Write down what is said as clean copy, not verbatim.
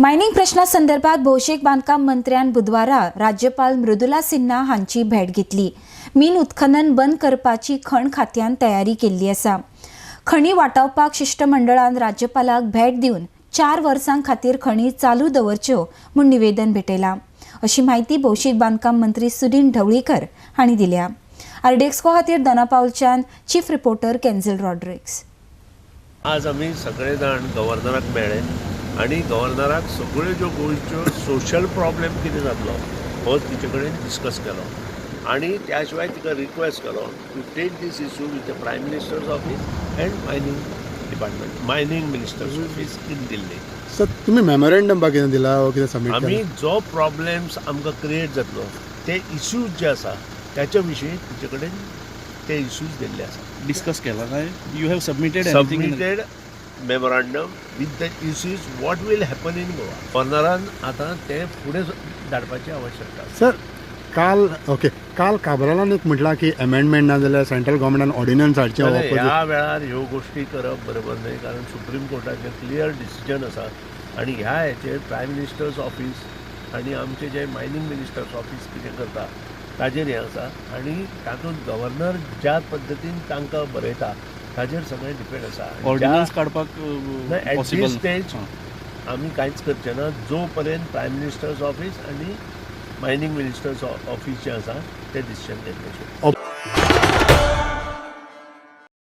Mining प्रश्ना संदर्भात भौशीक बांदकाम मंत्र्यान बुधवारा राज्यपाल मृदुला सिन्हा हांची भेट घेतली. मीन उत्खनन बंद करपाची खण खात्यान तयारी केल्ली आसा. खणी वाटावपाक शिश्टमंडळान राज्यपालाक भेट दिवन 4 वर्सां खातीर खणी चालू दवरच्यो म्हूण निवेदन भेटयलां, अशी म्हायती भौशीक बांदकाम मंत्री सुदिन ढवळीकर हांणी दिल्या. आरडीएक्सको खातीर दोनापावलच्यान चीफ रिपोर्टर केन्झल रॉड्रिक्स. आज आमी सगळे जाण गव्हर्नराक मेळ्ळे आनी गव्हर्नराक सगळ्यो ज्यो गोंयच्यो सोशल प्रॉब्लेम कितें जातलो हो तिचे कडेन डिस्कस केलो आनी त्या शिवाय तिका रिक्वेस्ट केलो to take this issue with the Prime Minister's office and mining department, mining minister's office in Delhi. Sir, तुम्ही मेमोरेंडम बा कितें दिला वा कितें सबमीट आमी केला? जो प्रॉब्लेम्स आमकां क्रिएट जातलो ते इश्यूज जे आसा त्याच्या विशीं तिचे कडेन ते इश्यूज दिल्ले आसा. डिस्कस केला काय you have submitted anything? Submitted memorandum with the issues what will happen in Goa. गव्हर्नरान आतां तें फुडें धाडपाची आवश्यकता आसा. सर, काल ओके, काल काब्रालान एक म्हटलां की अमेंडमेंट ना जाल्यार सेंट्रल गव्हर्मेंटान ऑर्डिनन्स हाडचें. जाल्यार opposite. ह्या वेळार ह्यो गोश्टी करप बरोबर न्हय, कारण सुप्रीम कोर्टाचें क्लियर डिसिजन आसा आनी ह्या हेचेर प्रायम मिनिस्टर्स ऑफीस आनी आमचे जे मायनींग मिनिस्टर्स ऑफीस कितें करता ताजेर हें आसा आनी तातूंत गव्हर्नर ज्या पद्दतीन तांकां बरयता ताजेर सगळें डिपेंड आसा आनी ज्या ऑर्डिनन्स काडपाक at possible this stage आमी कांयच करचे ना जो पर्यंत प्रायम मिनिस्टर्स ऑफीस आनी मायनींग मिनिस्टर्स ऑफीस जें आसा तें डिसिजन घेतले.